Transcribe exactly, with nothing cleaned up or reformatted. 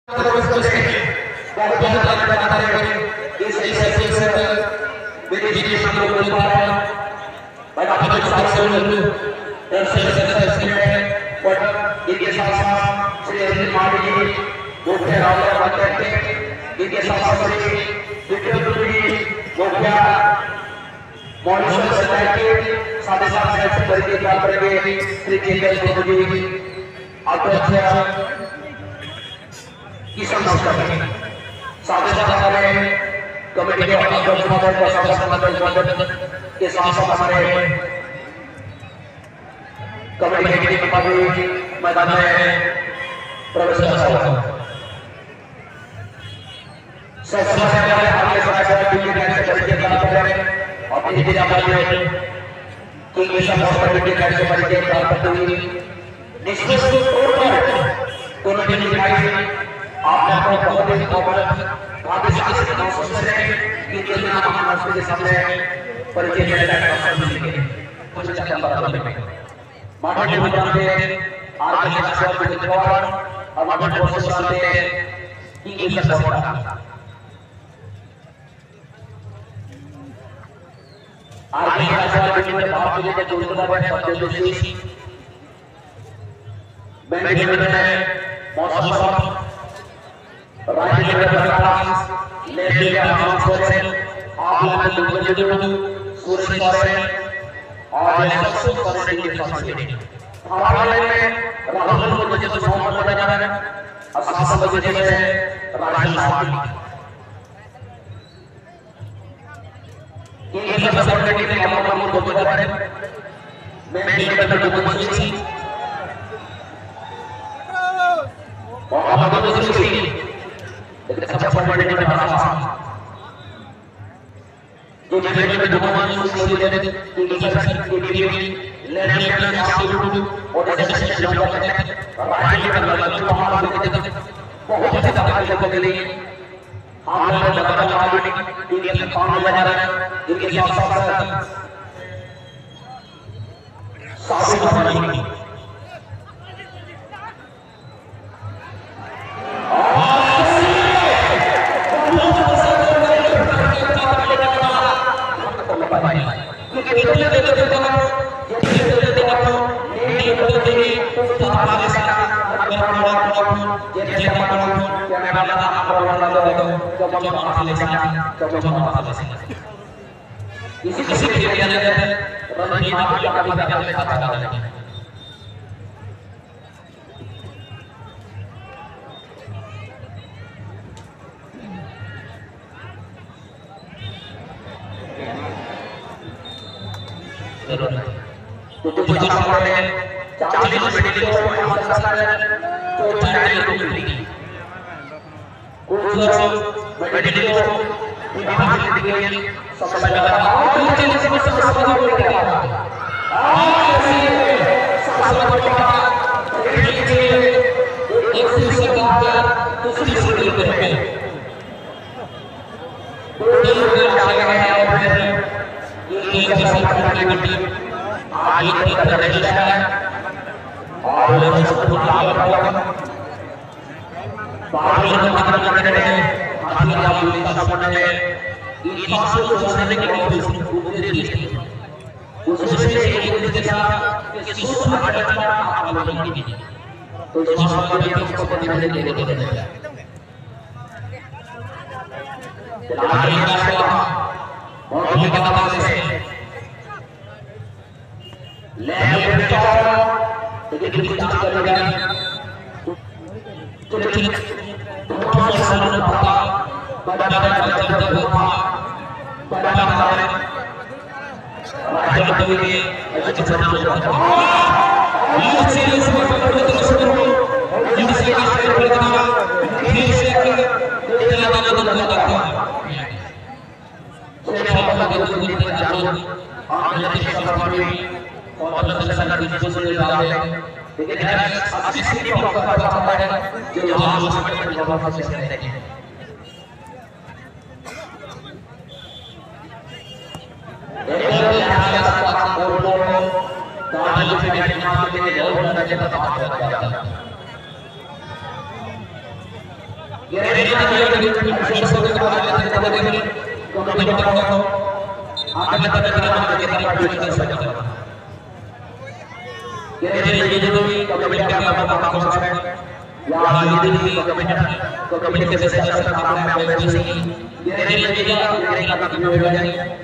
बहुत बहुत धन्यवाद। इस इस इस मेरे जी के सामने बोल पा रहा हूँ। मैं आपको सारे बोलूँ। और सबसे ज्यादा इसमें पटक इनके साथ साथ श्री अरविंद माली जी, मुखिया रावला पंचायत के, इनके साथ साथ श्री विक्रम जी, मुखिया मॉनिटर पंचायत के, साथ ही साथ ऐसे तरीके का करेंगे श्री चेतन प्रभु जी, अध्यक्ष किशन मास्टर, साथ ही साथ हमारे कमेटी के अध्यक्ष महोदय, प्रशासन महोदय, उपाध्यक्ष के साथ साथ हमारे कमेटी के पदाधिकारी मैदान में प्रवेश करता हुआ। सब समझ में आ रहा है, आपके साथ साथ टीम के से बच्चे काम कर रहे हैं और धीरे धीरे हमारे टीम के सब बहुत बड़ी टीम से बच्चे काम करते हुए निष्कर्ष तौर पर दोनों टीम दिखाई आपने अपना बहुत ही भाग्यशाली महसूस कर रहे हैं कि जितना हम राष्ट्र के सामने परिचय देने का अवसर मिलेंगे। कुछ चंदा बराबर में माननीय मुख्यमंत्री आर के राजकुमार और माननीय प्रोफेसर की इज्जत करता। आर्मी का साथ में बात के लिए जोड़ने वाले सत्य जोशी, मैनेजमेंट में मौसम, राजेंद्र प्रकाश, लेफ्टिनेंट राम सोरेन, आप लोगों को सुरेश सोरेन और सबसे सोरेन के साथ में हमारे में राहुल को जो नौ नंबर लगा रहा है, और सात बजे से राजेंद्र साहब ये सब सपोर्ट करने के लिए हम लोग को बोलते हैं। मैं भी बंदर को बोलूं सी। और हम लोग को सी। लेकिन सब सपोर्ट करने के लिए बड़ा आसान। जो मैं भी बंदर को बोलूं सी, ये सब के लिए लेने के लिए आप लोग और ऐसे ऐसे लोग हैं। और आगे का लगा तो हमारा बहुत ही दफा के लिए आप लोग बराबर मालूम है, टीम के पाँव लगा रहे हैं, इनके साथ साथ साधु भवानी। ᱠᱮᱢᱮᱨᱟ ᱨᱮᱱᱟᱜ ᱟᱵᱚ ᱚᱱᱟ ᱫᱚ ᱡᱮᱢᱚᱱ ᱵᱟᱝ ᱞᱮᱠᱟ, ᱡᱮᱢᱚᱱ ᱵᱟᱝ ᱞᱮᱠᱟ᱾ ᱤᱥᱤ ᱠᱷᱮᱞ ᱧᱮᱞ ᱠᱟᱛᱮ ᱨᱚᱡᱤ ᱢᱟᱨᱰᱤ ᱟᱹᱰᱤ ᱜᱟᱱ ᱞᱮ ᱠᱟᱛᱷᱟ ᱫᱟᱲᱮᱭᱟᱜᱼᱟ᱾ ᱩᱱᱠᱩ ᱪᱟᱥ ᱠᱚᱨᱮ ᱪᱟᱞᱤᱥ ᱢᱤᱱᱤᱴ ᱠᱚ ᱮᱢ ᱟᱠᱟᱫᱟ, ᱛᱚ ᱪᱟᱨ ᱨᱩᱴᱤ᱾ ᱠᱩᱪ ᱢᱤᱱᱤᱴ ᱠᱚ ᱵᱤᱵᱷᱟᱜᱽ ᱞᱟᱹᱜᱤᱫ ᱥᱚᱢᱚᱭ ᱞᱟᱜᱟᱜᱼᱟ᱾ ᱟᱨ ᱪᱟᱞᱤᱥ ᱢᱤᱱᱤᱴ ᱥᱚᱢᱚᱭ ᱞᱟᱜᱟᱜᱼᱟ᱾ ᱟᱨ ᱥᱟᱥᱟᱝ ᱯᱟᱴᱟ ᱨᱮ ᱮᱠᱥᱚ ᱥᱟᱛ ᱟᱨ ᱫᱩᱥᱨᱤ ᱥᱩᱨ ᱨᱮ Yang ini komitmen, komitmen kesehatan tambah yang bersih. Jadi, jadi, jadi, jadi, jadi, jadi,